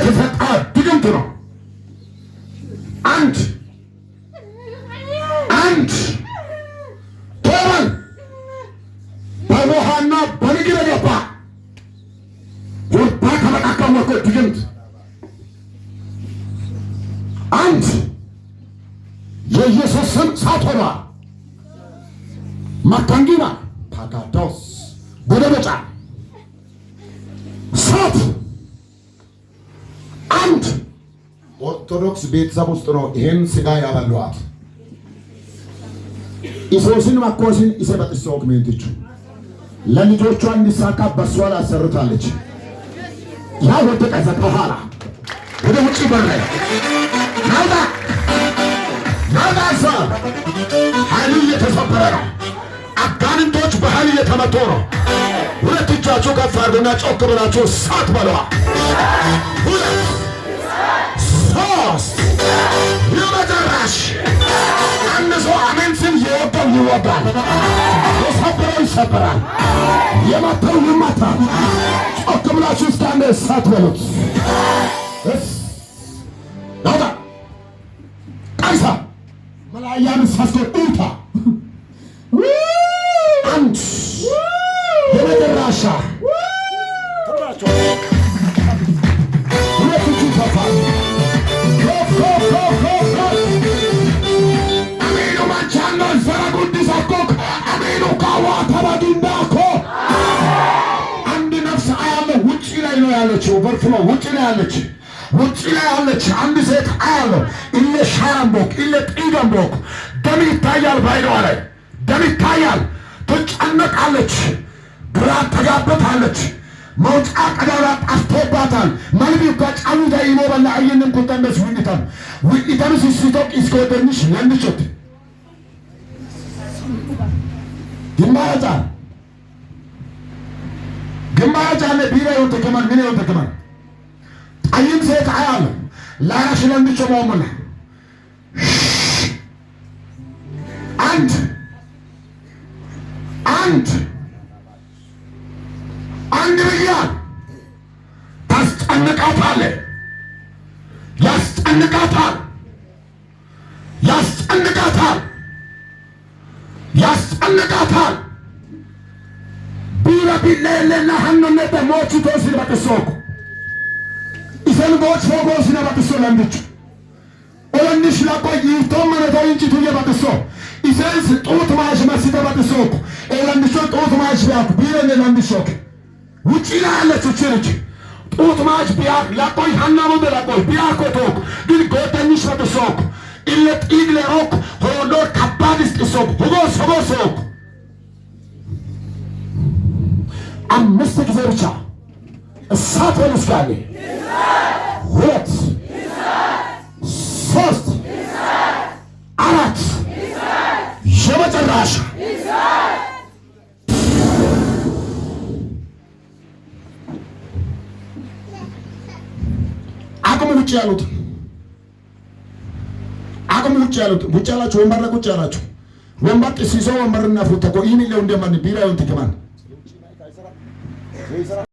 የተሰጠ ድግምት ነው። አንድ አንድ ቶበል በውሃና በንግድ ገባ ጉርባ ከመቃከመኮ ድግምት አንድ የኢየሱስ ስም እሳት ሆኗል። ማካንጊና ታጋዳውስ ጎደበጫ እሳት አንድ ኦርቶዶክስ ቤተሰብ ውስጥ ነው ይሄን ስጋ ያበሏት። ኢሶስን ማኮስን ኢሴ በጥሶክ ሜንትቹ ለልጆቿ እንዲሳካ በሷ ላይ አሰርታለች። ያ ወደቀ ከኋላ ወደ ውጭ በር ላይ ናውጣ ናውጣ። ኃይሉ እየተሰበረ ነው። አጋንንቶች በኃይል እየተመቱ ነው። ሁለት እጃችሁ ከፍ አድርጉና ጮክ ብላችሁ እሳት በለዋ። ሁለት፣ ሶስት፣ የመጨረሻ። አንድ ሰው አሜን ስል የወጋው ይወጋል፣ የሰበረው ይሰበራል፣ የመታው ይመታል። ጮክ ብላችሁ እስከ አንድ እሳት በሉት። ናውጣ ቀይሳ መላያን ሳስኮ ኡታ አንድ የመጨረሻ። ሁለት እጁ ከፋ ከፍ ከፍ ከፍ ከፍ ከፍ። አሜኑ ማቻኖ ዘረጉዲሳኮክ አሜኑ ካዋ ተባዲንዳኮ። አንድ ነፍስ አያለሁ። ውጭ ላይ ነው ያለችው። Overflow ውጭ ላይ ያለች፣ ውጭ ላይ ያለች አንድ ሴት አያለሁ። ኢለ ሻራምቦክ ኢለ ጢገምቦክ ደም ይታያል። ባይኗ ላይ ደም ይታያል። ትጨነቃለች። ግራ ተጋብታለች። መውጫ ቀዳዳ ጠፍቶባታል። መልቢ ጫሉታ ይሞበላ አይንም ኩተንደስ ዊኒተም ዊኒተም ሲሲቶቅ እስከወደንሽ ለንቾት ግንባራጫ ግንባራጫ ቢራ ይወተከማን ምን ይወተከማን ጠይም ሴት አያለሁ። ላራሽ ለንቾ መሆሙላ አንድ አንድ አንድ ብያል። ታስጨንቃታለህ፣ ያስጨንቃታል፣ ያስጨንቃታል፣ ያስጨንቃታል። ቢራ ቢለለና ሀኖነተ ሞቹ ቶሲን በጥሶኩ ኢሰን ቦች ፎጎሲነ በጥሶ ለንድቹ ኦለንሽ ላቆይ ይቶመነቶ እንጭቱ የበጥሶ ኢሰንስ ጡት ማሽ መስተ በጥሶኩ ኤለንድሾ ጡት ማሽ ቢያኩ ቢረን ለንድሾክ ውጪ ላይ ያለች እቺ ልጅ ጡት ማሽ ቢያክ ላቆይ ሀናሙደ ላቆይ ቢያኮ ቶክ ግን ጎተኝሽ በጥሶኩ ኢለ ጢግለሮክ ሆኖር ከባድ ስጥሶክ ሆጎስ ሆጎሶክ አምስት ጊዜ ብቻ እሳት በሉ። ሁለት፣ ሶስት፣ አራት፣ የመጨረሻ። አቅሙ ውጭ ያሉት፣ አቅሙ ውጭ ያሉት፣ ውጭ ያላችሁ ወንበር ላይ ቁጭ ያላችሁ ወንበር ጥሲሶ ወንበርና ፉተኮ ይህን ለው እንደማን ቢራውን ትክማን